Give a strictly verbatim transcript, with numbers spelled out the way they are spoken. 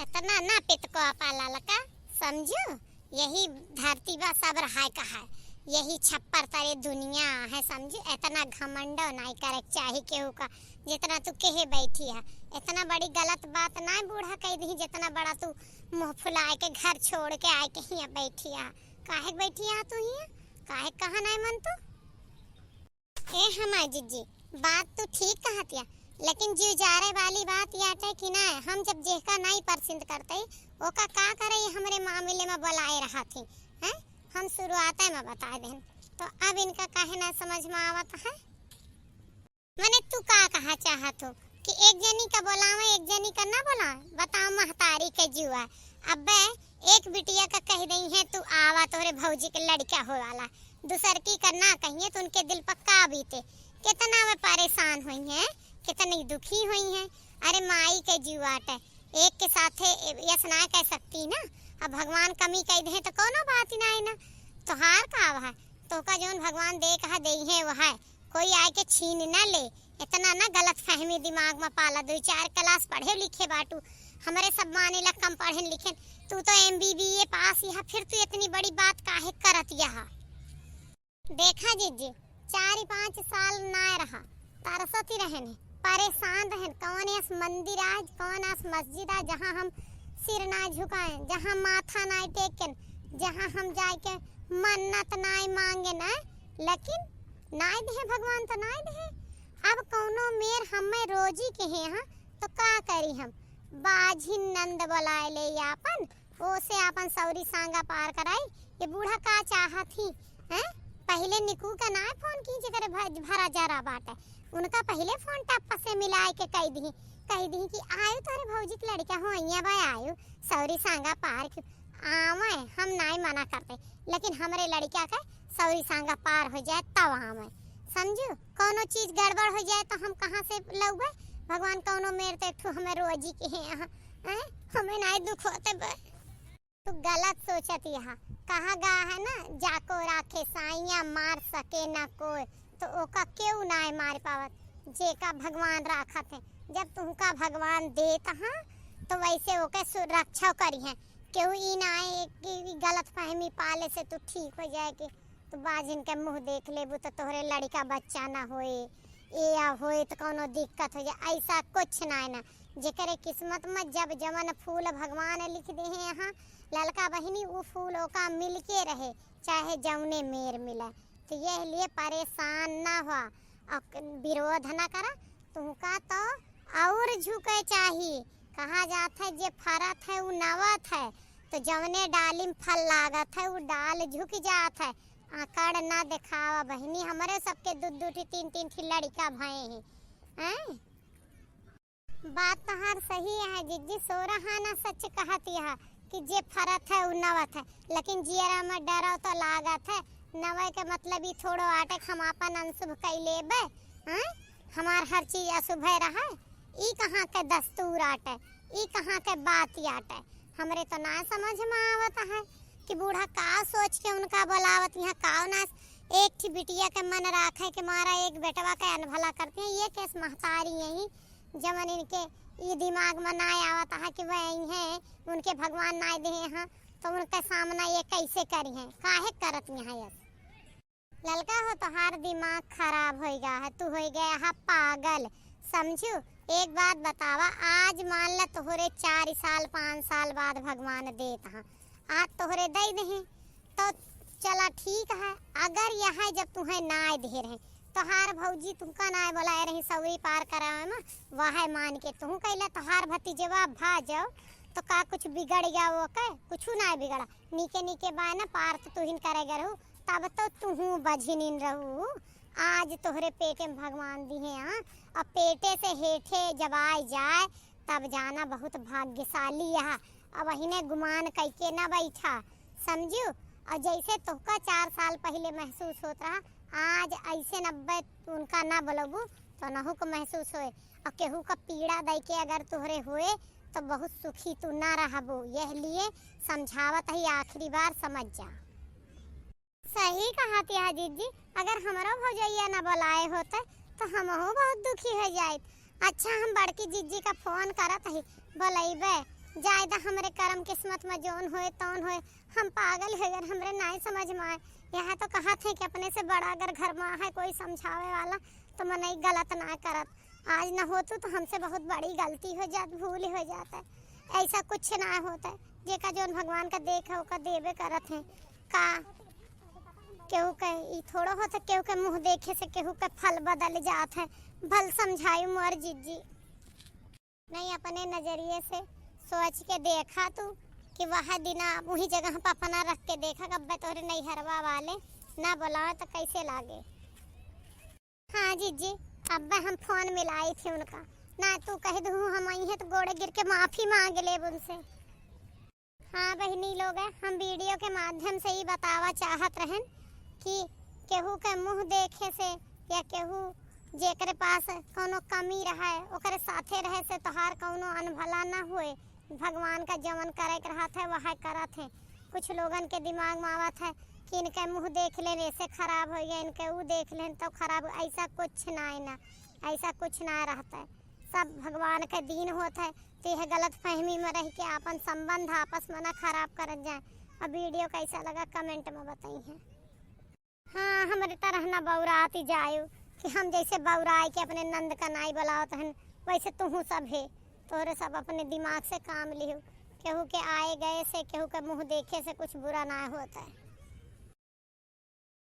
इतना ना पितको आपा ललका, समझू? यही धरती बा सब रहाय कहाय, यही छप्पर तरे दुनिया है, समझू? इतना घमंडो नाई करे के चाही केहू का, जितना तू कहे बैठी है। इतना बड़ी गलत बात नाई बूढ़ा कह दी, जितना बड़ा तू मुँह फुलाए के घर छोड़ के आए के हियाँ बैठी है। काहे के बैठी है तू हियाँ? काहे कहा नाई मन तू? ए हमार जिज्जी, बात तू ठीक कहत या, लेकिन जीव जारे वाली बात याटे कि ना, हम जब जेहका नाई पसंद करते, ओका का करे ये हमरे मामले में बुलाए रहत ही, हैं? हम शुरुआते में बता देन, तो अब इनका काहे ना समझ में आवत है? मने तू का कहा चाहत हो कि एक जनी का बोलावे, एक जनी का ना बोलावे? बताओ महतारी के जुआ। अबे एक बिटिया का कह दई है, तू आवा, तोहरे भौजी के लड़का होए वाला, दूसर की का ना कहिए तो उनके दिल पर का बीते, कितना वे परेशान होई हैं, कितनी दुखी होई हैं। अरे माई के जुआट है, एक के साथे यस ना कह सकती ना। अब भगवान कमी कह दे तो कोनो बात ही ना है ना। तोहार का है, तोहका जौन भगवान दे कहा दे है वह है, कोई आए के छीन ना ले। इतना ना गलत फहमी दिमाग में पाला, दो चार क्लास पढ़े लिखे बाटू, हमरे सब माने ला कम पढ़े लिखे। तू तो एमबीबीए पास यहाँ, फिर तू इतनी बड़ी बात काहे करत यहाँ? देखा जिज्जी, चार पाँच साल ना रहा, तरसत ही रहन, परेशान रहन, कौन अस मंदिर आज, कौन अस मस्जिद आज, जहाँ हम सिर ना झुकाएं, जहाँ माथा ना टेकन, जहाँ हम जाए के मन्नत ना मांगे ना, लेकिन नाय देहे भगवान तो नाय देहे। अब कौनो मेर हमें रोजी के हैं, हाँ, तो का करी हम? बाझिन नंद बोलाए ले आपन, ओसे आपन सौरी सांगा पार कराई। ये बूढ़ा का चाहत ही, हैं? पहिले निकू का नाय फोन की, जेकरे भ-, भरा जरा बाटे, उनका पहिले फोन टप्पा से मिलाए के कह दी, कह दी कि आयो तोहरे भौजी के लड़का हो, अइया बा आयो, सौरी सांगा पार की आवे, हम नाई मना करते, लेकिन हमरे लड़का के सौरी सांगा पार हो जाए तब आवे, समझू? कौनो चीज गड़बड़ हो जाए तो हम कहाँ से लउबे? भगवान कौनो मेर ते एक ठो हमें रोजी के हैं यहाँ, हैं? हमें नाई दुख होते बे। तू गलत सोचत यहाँ, कहा गा है ना, जाको राखे साइया मार सके ना कोई, तो ओका केहू नाई मार पावत, जेका भगवान राखत है। जब तुमका भगवान देत हाँ, तो वैसे ओके सुरक्षा करी है। केहू ई ना आए कि गलत फहमी पाले से तू ठीक हो जाए कि तू बाजिन के मुँह देख लेबू तो तोहरे लड़का बच्चा ना होए, ए या होए तो कौनो दिक्कत हो जाए, ऐसा कुछ ना है ना। जेकरे किस्मत में जब जवन फूल भगवान लिख दे हैं यहाँ ललका बहिनी, उ फूल ओका मिल के रहे, चाहे जौने मेर मिले। तो यह लिए परेशान ना हुआ और विरोध ना करा। तुमका तो और झुके चाही। कहा जात है जे फरत है उ नवत है, तो जवने डाली में फल लागत है उ डाल झुक जात है। आकड़ ना देखावा बहिनी, हमरे सबके दू दू ठी तीन तीन ठी लड़का भए हैं, हैं? बात तोहार सही है जिज्जी, सोरहाना सच कहत यह कि जे फरत है उ नवत है, लेकिन जियरा में डरो तो लागत है। नवे के मतलब ई थोड़ो आटे कि हम आपन अनशुभ कई लेबे, हैं? हमार हर चीज अशुभे रहे, ई कहाँ के दस्तूर आटे, ई कहाँ के बात आटे? हमरे तो ना समझ में आवत है कि बूढ़ा का सोच के उनका बोलावत यहाँ, का ना एक ठी बिटिया के मन राखे के मारा एक बेटवा के अनभला करते हैं। ये केस महतारी यही जवन इनके ई दिमाग में ना आवत है कि वह यही है, उनके भगवान ना दे हैं, तो उनके सामना ये कैसे करी हैं, काहे करत यहाँ यस? ललका हो, तोहार दिमाग खराब होई गा है, तू होई गया है पागल, समझू? एक बात बतावा, आज मान ला तोहरे चार साल, पाँच साल बाद भगवान देत हाँ, आज तोहरे दे दही, तो चला ठीक है। अगर यह जब तुहें नाय दे रहे, तोहार भौजी तुमका नाय बोलाए रही सौरी पार करावे में, वह मान के तुहू कैला, तोहार भतीजवा भा जाओ, तो का कुछ बिगड़ गया? वो के कुछ नाय बिगड़ा, नीके नीके बाय ना पार तो तुहिन करे गरहू, तब तो तुहू बझिनिन रहू। आज तोहरे पेटे में भगवान दिहे हाँ, अब पेटे से हेठे जब आए जाए, तब जाना बहुत भाग्यशाली यह। अब अहिने गुमान कइके ना बैठा, समझू? और जैसे तोहका चार साल पहिले महसूस होत रहा, आज ऐसे नब्बे उनका ना बोलबू, तो नहू को महसूस होए। और केहू का पीड़ा दे के अगर तोहरे होए, तो बहुत सुखी तू ना रहबू। यह लिए समझावत ही, आखिरी बार समझ जा। सही कहत यह जिज्जी, अगर हमरो भौजैया न बोलाए होते तो हमहू बहुत दुखी हो जाइत। अच्छा, हम बड़की जिज्जी का फोन करत ही, बोलैबे। जाए दा, हमरे करम किस्मत में जौन होए तौन होए। हम पागल है अगर हमरे नाई समझ में आए। यहाँ तो कहत है कि अपने से बड़ा अगर घर में है कोई समझावे वाला तो मनई गलत ना करत। आज न होतू तो हमसे बहुत बड़ी गलती हो जात, भूल हो जात है। ऐसा कुछ ना होत है, जेका जौन भगवान का देख है ओका देबे करत है। का केहू के ई थोड़ो होत है केहू के मुँह देखे से केहू के फल बदल जात है। भल समझाई मोर जिज्जी। नहीं, अपने नजरिए से सोच के देखा तू कि वह दिना वही जगह पर अपना रख के देखा, अब तोरे नैहरवा वाले ना बोलावे तो कैसे लागे। हाँ जिज्जी, अब हम फोन मिलाई थी उनका, ना तू कह दू हम आई हैं तो गोड़े गिर के माफी मांग लेब उनसे। हाँ बहिनी लोग, हम वीडियो के माध्यम से ई बतावा चाहत रहन कि केहू के मुँह देखे से या केहू जेकरे पास कौनो कमी रहे ओकरे साथे रहे से तोहार कौनो अनभला ना होए। भगवान का जवन करे के रहत है वह करत है। कुछ लोगन के दिमाग में आवत है कि इनके मुँह देख लेन ऐसे खराब हो गया, इनके ऊ देख लेन तो खराब, ऐसा कुछ ना है ना, ऐसा कुछ ना रहता है। सब भगवान के दीन होत है, तो यह गलत फहमी में रह के आपन संबंध आपस में ना खराब करत जाए। अब वीडियो कैसा लगा कमेंट में बताई हैं। हाँ, हमरे तरह ना बौरात जायु कि हम जैसे बौराए के अपने नंद का नाई बुलावत हन, वैसे तुहू सब है। तोरे सब अपने दिमाग से काम लिहु। केहू के आए गए से, केहू के मुँह देखे से कुछ बुरा ना होता है।